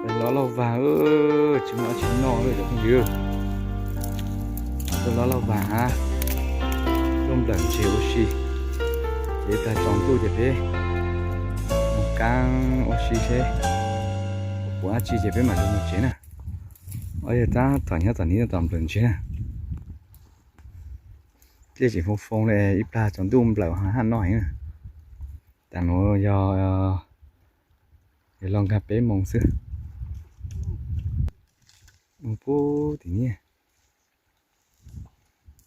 Lov lauj vag, tsis muaj dab tsi noj lawm cov phooj ywg. Tuaj lov lauj vag hab, tuaj nplawm ntses ua si. Ces ib plag tsaus ntuj ces peb mus kaab ua si seb puas dab tsi ces peb mam li mus tsev na. Ob yawg tab tom nyob tom ni tab tom nplawm ntses na. Dlej tseem foo foo li, ib plag tsaus ntuj nplawm haj noj heev na. Tam nuav yog, yog los nkag peb moos xwb. Mus pug tim ni.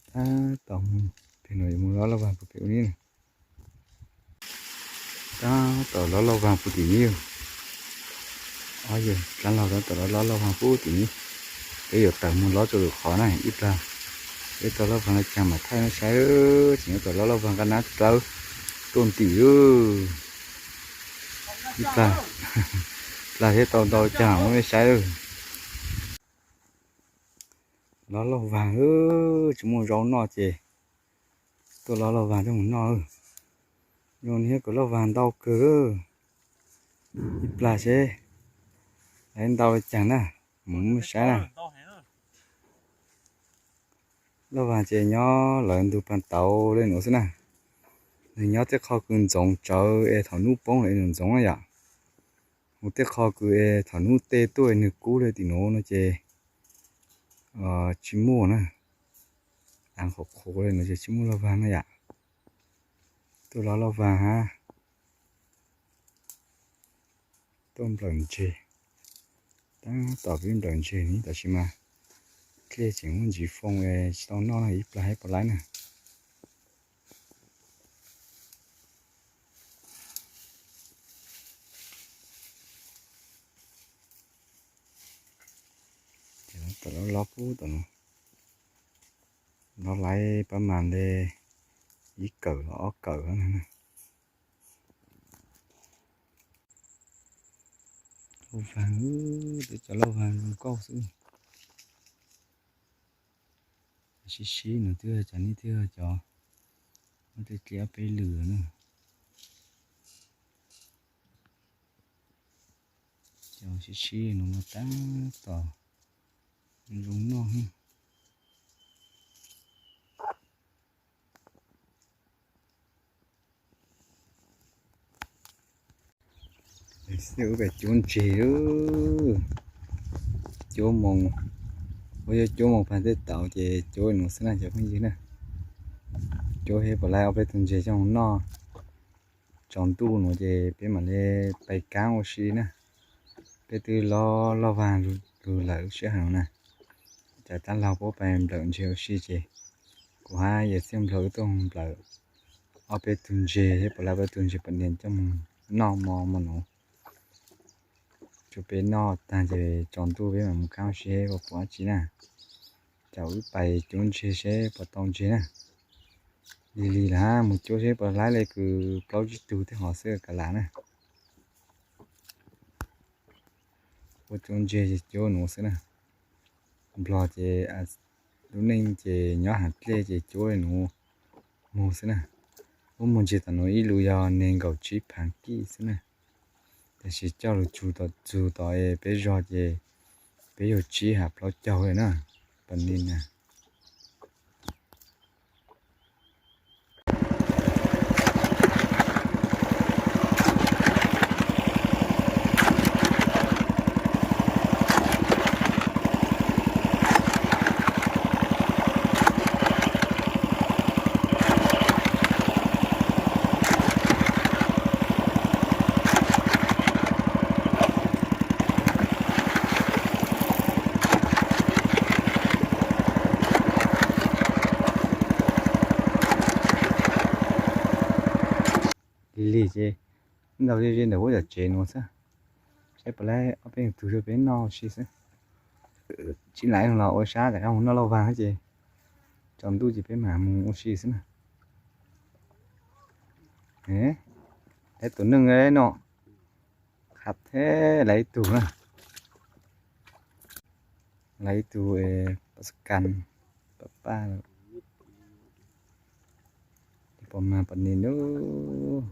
Tab tom mus, tes nuav yuav mus lov lauj vag pug tim ub ni. Tab tom lov lauj vag pug tim ni. Ob yawg dlaab laug tab tom lov lauj vag pug tim ni. Peb yuav tawm mus lov rua lwm qhov na ib plag. Peb tau lauj vag le caag mam thaij mej saib. Tseem yuav tau lov lauj vag nqaj nab dlawb tuaj ntim lawm. Ib plag, plag thiab tau ntau caag muab mej saib lawm. Lov lauj vag, tsis muaj zaub noj ces tuaj lov lauj vag coj mus noj. Zoo li kuv lauj vag ntau kawg. Ib plag seb lawv ntau le caag na, mus muab saib na. Lauj vag ces nyob lawv ntug pag tauv le nuav xwb na. Nwg nyob tej qhov kws ntxoov tsawv es thaum nub poob lawv ntxoov na yom. Mus tej qhov kws es thaum nub tej tuaj nwg kub le tim nuav no ces tsis muaj na. Av qhuav qhuav le nuav ces tsis muaj lauj vag na yom. Tuaj lov lauj vag hab tuaj nplawm ntses. Tab tom peb nplawm ntses ni tab sis mas dlej tseem muaj ntsis foo es tsis tau noj na, ib plag saib puas laib na. Ces lov pug tom nuav, lov laiv pab mas le ib kawm los ob kawm na. Lauj vag, peb cov lauj vag zoo nkauj xwb. Sib sib no twb cov ni twb cov muab tej dlej ob peb lwm na. Cov sib sib no mas tab tom zoo noj. Xwb ua pem cuab ntses, cuab moos, ua yuav cuab moos pag tej tauv ces cuab nuav xwb na cov phooj ywg na. Cuab seb puas laib ob peb tug ntses coj mus noj. Tsaus ntuj nuav ces peb mam li pais kaab ua si na. Peb twb lov lauj vag lug lawm lub sij hawm no na. Cas tab laug puab pais nplawm ntses ua si ces kuv hab yawg Txhiaj Nplhaug wb tuaj nplawm ob peb tug ntses thiab puas laib ob peb tug ntses pas nias coj mus noj mo mo nuav. Tsuav peb noj tag ces tsaus ntuj peb mam mus kaab ua si puas puas dab tsi na. Cas wb pais cuab ntses seb puas tau ntses na. Lig lig lawm hab, mus cuab seb puas laib le kws plaub tsib tug tej hov xwb kav lam na. Ua cuab ntses ces cuab nuav xwb na. Nplog ces lub neej ces nyob haav dlej ces cuab le nuav moog xwb na. Ua moog ntses tom nuav ib lus yog neeg nkaum tsib phaav kij xwb na. Tab sis coj lug txug tom, txug tom peb zog ces peb yug tsib hab plaub caug le na, pas nis na. Lig lig ces ntaus ze ze ntawm huab cov tsev nuav xwb. Saib puas laib ob peb tug rau peb noj ua si xwb. Tsis laib los ua sab rov qab mus noj lauj vag ces tsaus ntuj ces peb mam mus ua si xwb na. Laib tus neeg no, qab theb laib ib tug na. Laib ib tug pas kas, pas paj, pom mas pas nis lub.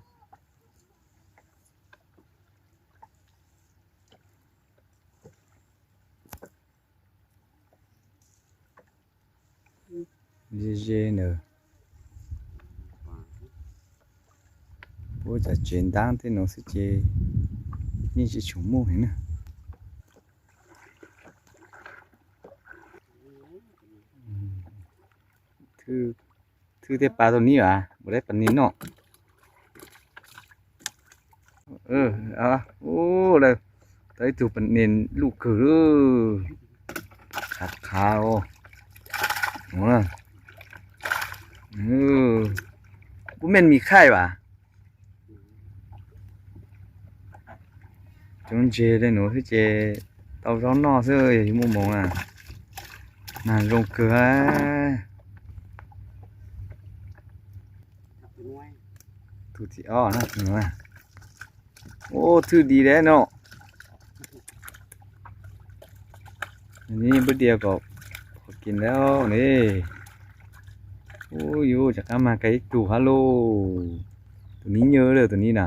Ze ze ntawd. Puab cov tsev ntab tej nuav xwb ces yeej tsis tshua muaj heev na. Thwj tej pa tau nib as, puas dai pa nib noj. Ub, tau ib tug pa nib luj kawg, qhav qhav os. Ub, meej mis khaij vas. Coob ntseg le nuav xwb ces tau zaub noj xwb, yog yug muaj moov na. Mag zoo kawg. Tus thib ob na. Ub, thwj di le no. Nib npawb diav kom qhuav kis ntawd ne. Ub, yus rov qab mag kiag ib tug hab lauj. Tus nib nyuaj lawm tus nib na.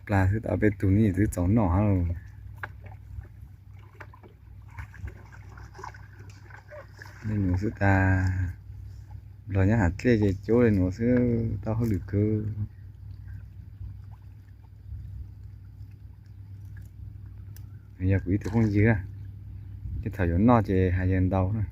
Plag xwb tau peb tug nib twb txaus noj hab lauj. Le nuav xwb tas, nplog nyob hauv dlej ces cuab le nuav xwb tau hauj lwm kawg. Yog kuv ib tug phooj ywg, tej thaum yuav noj ces has yawg ntau na.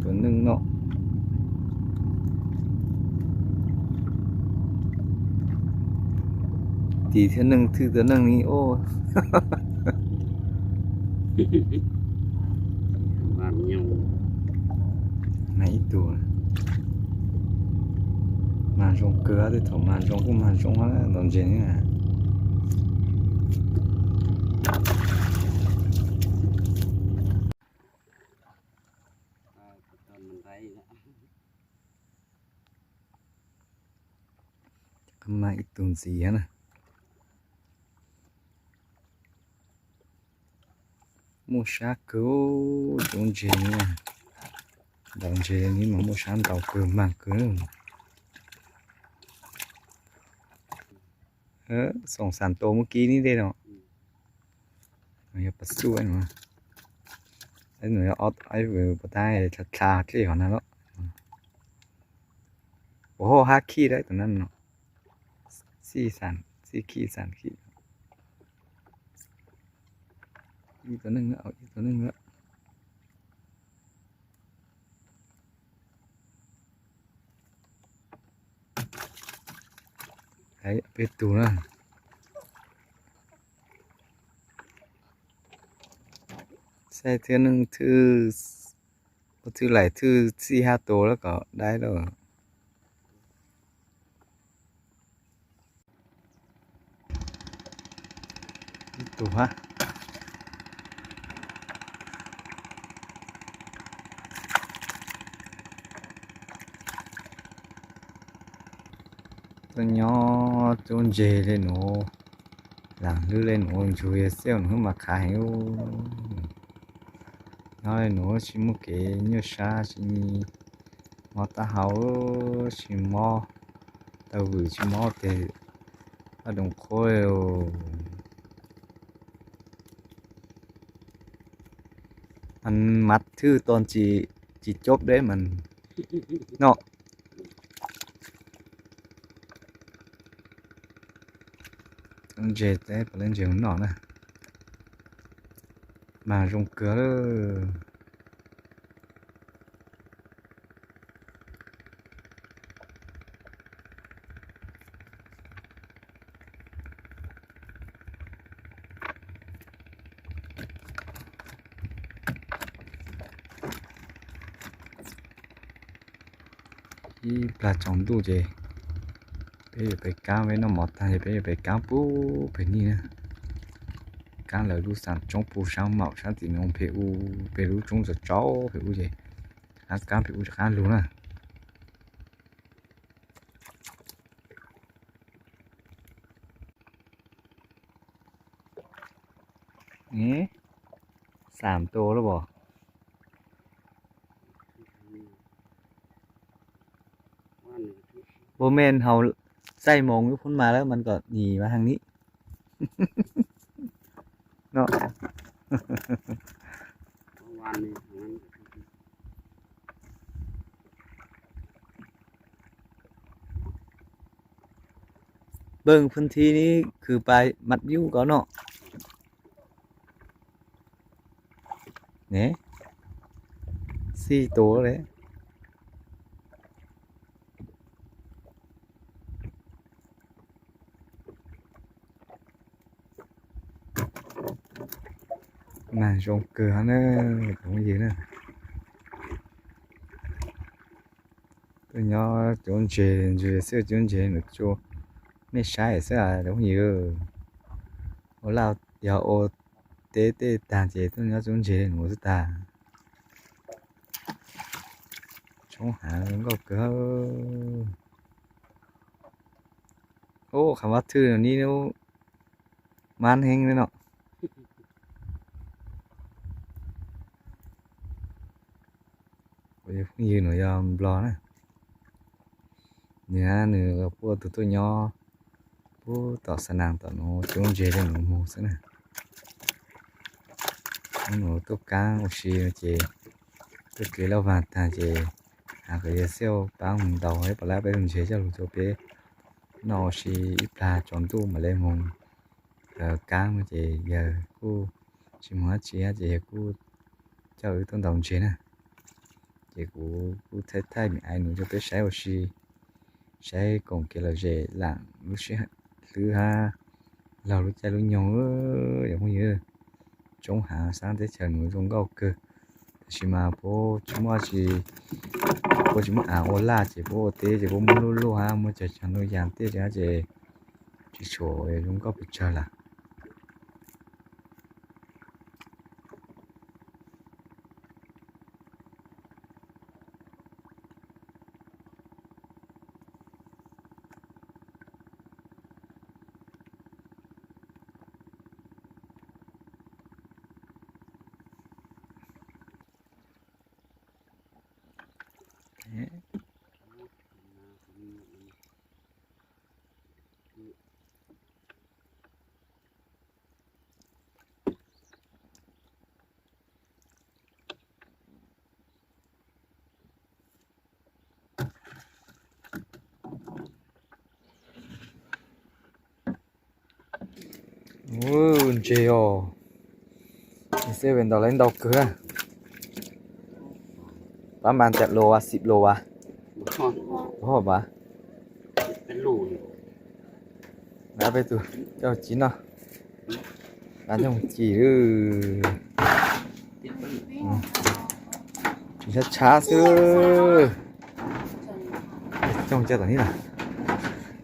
Tus neeg no, tis thiab neeg, thwj tau neeg li os. Mag ib tug, mag zoo kawg, tej thaum mag zoo kuj mag zoo hab ntau ntses na. Mag ib tug ntxiv hab na. Muaj sab kawg, coob ntseg, ntau ntses li mas muaj sab ntau kawg mag kawg. Xoom xam tua muaj kib nib dej no. Yog pas xuj no, puas tab dlha dlha dlej hov na los. Ua hauj hab khij dab tus na no. Xij xam, xij khij xam khij. Ib tug neeg, ib tug neeg. Peb tug na. Saib thiab neeg thwj, ua thwj laim thwj txij hab tua lawm kom dai lawm. Ib tug hab. Tuaj nyob coob ntseg le nuav, laam hlwb le nuav, ntsug yog xiaj nuav mas qhav heev. Nyob le nuav tsis muaj kev nyuaj sab, tsis mob taub hau, tsis mob taw vwm, tsis mob tes, vaj doog qhuab. Mas thwj tau tsis cob deb mas no. Ntses, peb lub ntses noj na, mas zoo kawg lawm. Ib plag tsaus ntuj ces peb yuav pem kaab, peb noj mov tag ces peb yuav pem kaab pub pem nij na. kaab lawv lub xaam tsoob pug saab maum saab tim no phem u, pem lub tsoob tsaus tsaus phem u ces qaab kaab phem u rov qaab lug na. Xaam tua lawm os. Bua men hauv xaij moos lub phoob mas lawm mas kom nim mas heev li no. Nplooj phooj thi ni khwv pas mas yub ko no. Ne, xij tua le. Mag zoo kawg na, cov phooj ywg na. Tuaj nyob cuab ntseg, ntseg xwb cuab ntseg nws tsuas mej saib xwb cov phooj ywg. Ua laj yog ua teb tej tag ces tuaj nyob cuab ntseg nws xwb tag. Tshoob hav nkauj kawg. Ub, qhov vaab thwj no nib lub mab heeb no. Kuv yog phooj ywg no yog nplog na. Nws, nws puab ua tug tuaj nyob puag tom xa naas tom nuav cuab ntseg rau nuav moog xwb na. Hnub nuav tuaj kaab ua si no ces tuaj kev laj vaag tag ces has kom yawg Xiauj paab moog ntaus ib pas lab peb lug ntseg coj lug rau peb noj ua si ib plag tsaus ntuj mam le moog kaab no ces yawg kuj tsis moog dlaab tsi ces yawg kuj coj wb tuaj ntaus ntseg na. Ces kuv kuj thaij thaij me aiv nuav rau peb saib ua si, saib koom kev lom zem laam lub sij hawm hlwb hab laug lub caij lub nyoog. Yog phooj ywg, tshoob hav saab teb chaws nuav zoo nkauj kawg, tab sis mas puab tsis muaj, puab tsis muaj aav ua laj ces puab ua teb ces puab muab luj luj hab muab cog cog nuj yaas tej ces tsis tshua zoo nkauj pes tsawg lawm. Ntseg os, xeb ves ntaus lawv ntau kawg. Pab mas cas los as xib los as, pab, peb tug coj ci noj, pab coj ci lawm. Tsis tshab tshab xwb. Coj tom ni,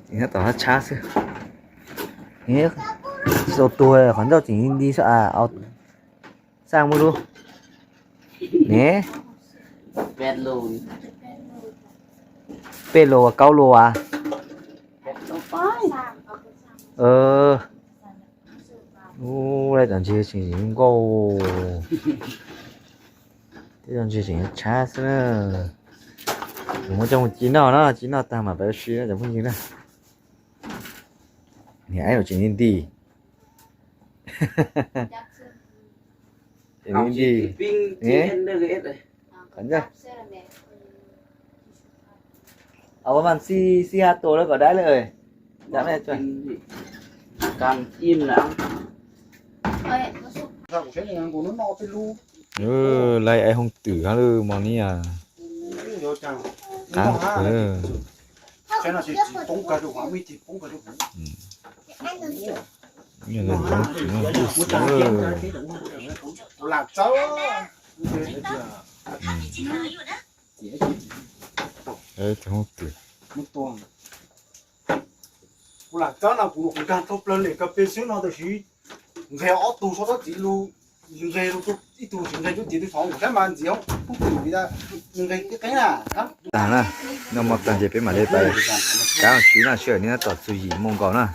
tsis tshab tshab xwb. Tsis tau tuag, qhov ncauj tseem nti nti xwb as. Xaj muaj lub ne, peb lus, kaub lus as. Ub, lawv cov ntses tseem zoo nkauj, tej cov ntses tseem tshab xwb na. Kuv muab coj mus ci noj na, ci noj tag mam pab ua si na cov phooj ywg na. Niam aib tseem nti nti, tseem nti nti. Ua mas xij, xij hab tua lawm kom dawb lawm. Laiv aib hoob twm hab lawm mos ni as. Qaab kawg. Kuv lam txawb no kuv nkag tau plaws lem ko peb xwb no tab sis Nqeg ob tug sau dab tsi lug, nqeg lug ib tug tsis nqeg cuab tiv tug xov saib mas ntxiv hoob pub tus li, nqeg qeeb qeeb na. Tag na, noj mov tag ces peb mam li pais kab ua si na, sij hawm niaj hnub tom txug yim moo nkaus na.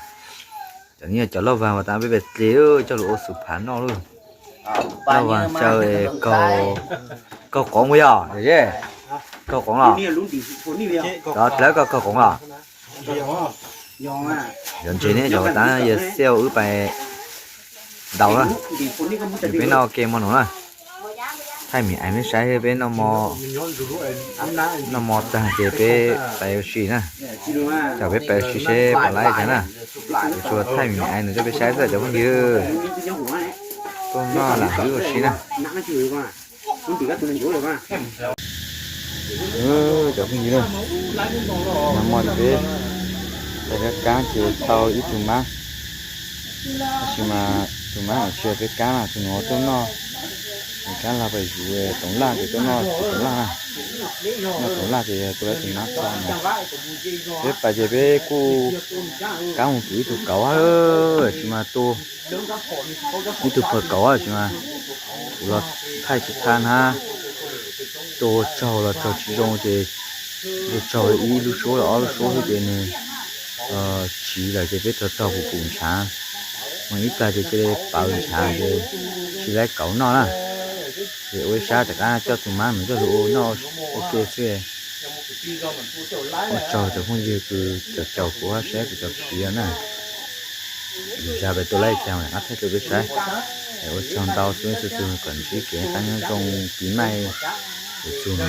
Cov niag cov lauj vag uas tas peb pais dle coj lug ua xus phav noj lawm. Lauj vag xyaw kaug qoov puas yog? Kaug qoov los? Cov dlawb kaug kaug qoov los? Yog ntses ne cov tas yawg xiaj wb pais ntaus na. Peb noj ua ke mo no na. Thaij mim aiv peb saib peb noj mov tag ces peb pais ua si na. Coj peb pais ua si seb puas laib cas na. Tsuas thaij mim aiv nws coj peb saib xwb cov phooj ywg. Tuaj noj lam wb ua si na. Cov phooj ywg, nag hmo ces peb pais kab kab ces tau ib tug mab, tab sis mas tus mab no tsis yog peb kab na, tus no tuaj noj, nws kab los pais yuav toov laj ces tuaj noj txiv toov laj na. Noj toov laj ces yog tuaj laib tus mab tso na. Peb pais ces peb kuj kab mus pum ib tug kauv, tab sis mas tus ib tug pawg kauv tab sis mas kuv los thaij tsis tag na, tua tsaug los tsaug tsis zoo ces tua tsaug ib lub suab los ob lub suab xwb ces nws siv lawm ces peb tau taug pum pum ntshav, mus ib plag ces cia li pawv ntshav ces tsis laib kauv noj na. Ces ua ib sab rov qab coj tus mab mus coj lug ua noj ua ke xwb. Ua tsaug cov phooj ywg kws caum caum kuv hab saib kuv cov clip na. Lwm zag peb tuaj laib cas mam qab thaij rau peb saib. Es ua tsaug ntau txhua leej txhua tug kom ntsib kev qab nyob zoo pib maij yuav txug na.